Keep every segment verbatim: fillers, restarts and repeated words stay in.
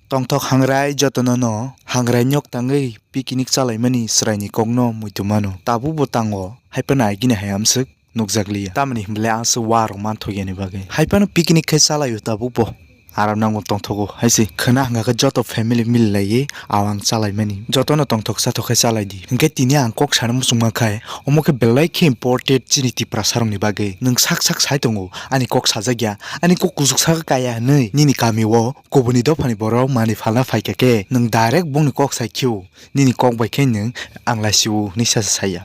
Tongthok hangrai jotono no hangrai nyok tangwi picnic chalaimani chwraini kokno muitu mano. Tabukbo tango, hai phano agini hai amswk nukjakliya. Tamoni hwnbwle aswk warok manthokya ni bagwi. Hai phano picnic khai chalaio tabukbo. Aram nango tongthogo hai se. Khwna hwnkha khe joto family mili laiwi awang chalaimani. Jotono tongthok chathok khai chalaidi. Hwnkhe tini ang kok sana muchungma khai, omo khe belai khe important chini Tiprasarokni bagwi. Nwng sak sak sai tongo, ani kok sajakya, ani kok kuchuk sakha kaya hwnwi nini kamio kubuni dophani borok manwi phalna phaikha khe, nwng direct bongni kok sai khio, nini kok bai khe nwng ang laisio hwnwi sasa saya.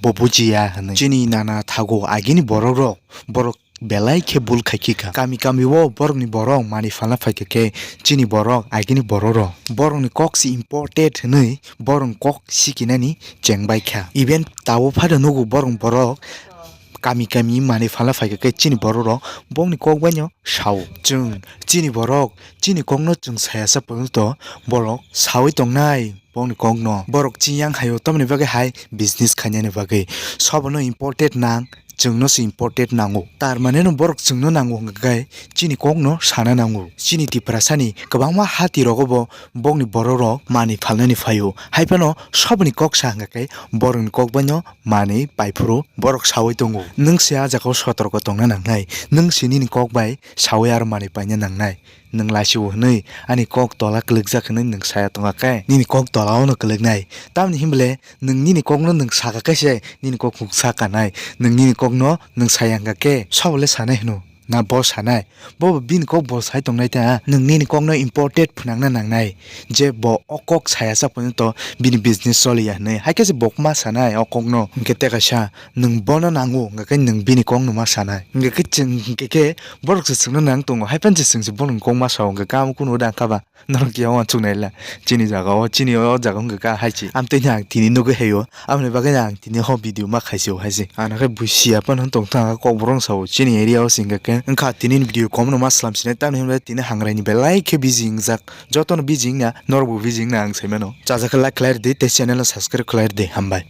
Bo bujiya hwnwi. Chini nana thago agini borokrok, borok belai khe bul khai khika. Kami kami o borokni borok manwi phalna phaikha khe chini borok agini borokrok. Borokni kok se important hwnwi borokni kok sikinani chengbaikha. Even tabuk phano nugo borokni borok kami kami manwi phalna phaikha khe chini borokrok bongni kok baino sao. Chwng chini borok chini kokno chwng sayasa porjonto borok sawi tongnai. Bongni kokno borok chiyang haio, tamoni bagwi hai business khainani bagwi. Sobono important nang, chwngno se important nango. Tar mane no borok chwngno nango hwnkha khe chini kokno sana nango. Chini Tiprasani kwbangma hati rogo bo bongni borokrok manwi phalnani phaio. Hai phano soboni kok sa hwnkha khe borokni kok baino manwi paiphuru borok sawi tongo. Nwng se ah jagao sotorko tongna nangnai. Nwng se nini kok bai sawi aro manwi paina nangnai. Nwng laisio hwnwi ani kok tola kwlwkjak hwnwi nwng saya tongkha khe nini kok tola-o no kwlwknai. Tamoni hwnbwle nwng nini kokno nwng sakha khe se nini kok huksa kanai. Nwng nini kokno nwng saya hwnkha khe sobole sanai hwno? Na bo sanai? Bo bo bini kok bo sai tongnai ta. Nwng nini kokno important phnangna nangnai je bo o kok sayasa porjonto bini business choliya hwnwi. Hai khe se bo ma sanai o kokno. Hwnkhe tei kaisa nwng bono nango, hwnkha khe nwng bini kokno ma sanai. Hwnkha khe chwng, hwnkha khe borok se chwngno nang tongo, hai phano se chwng se borokni kok ma sao, hwnkha khe amo kunu da kha ba? Norok ya uansuk nai le. Chini jaga o, chini o jaga wngkha kha hai se. Amtwi no ang tini nugwi hai o, aboni bagwi no ang tini ho video ma khai se o hai se. Ano khe busia phano tong thang kok borok sao, chini area o se hwnkha khe. Wngkha tini ni video kom no ma slam sinai, tamoni hwnba tini hangrai ni belai khe busy wngjak. Jotono busy wngya, norok bo busy wngna ang sai mano. Chajak khe like khlai rwdi tei channel no subscribe khlai rwdi. Hambai.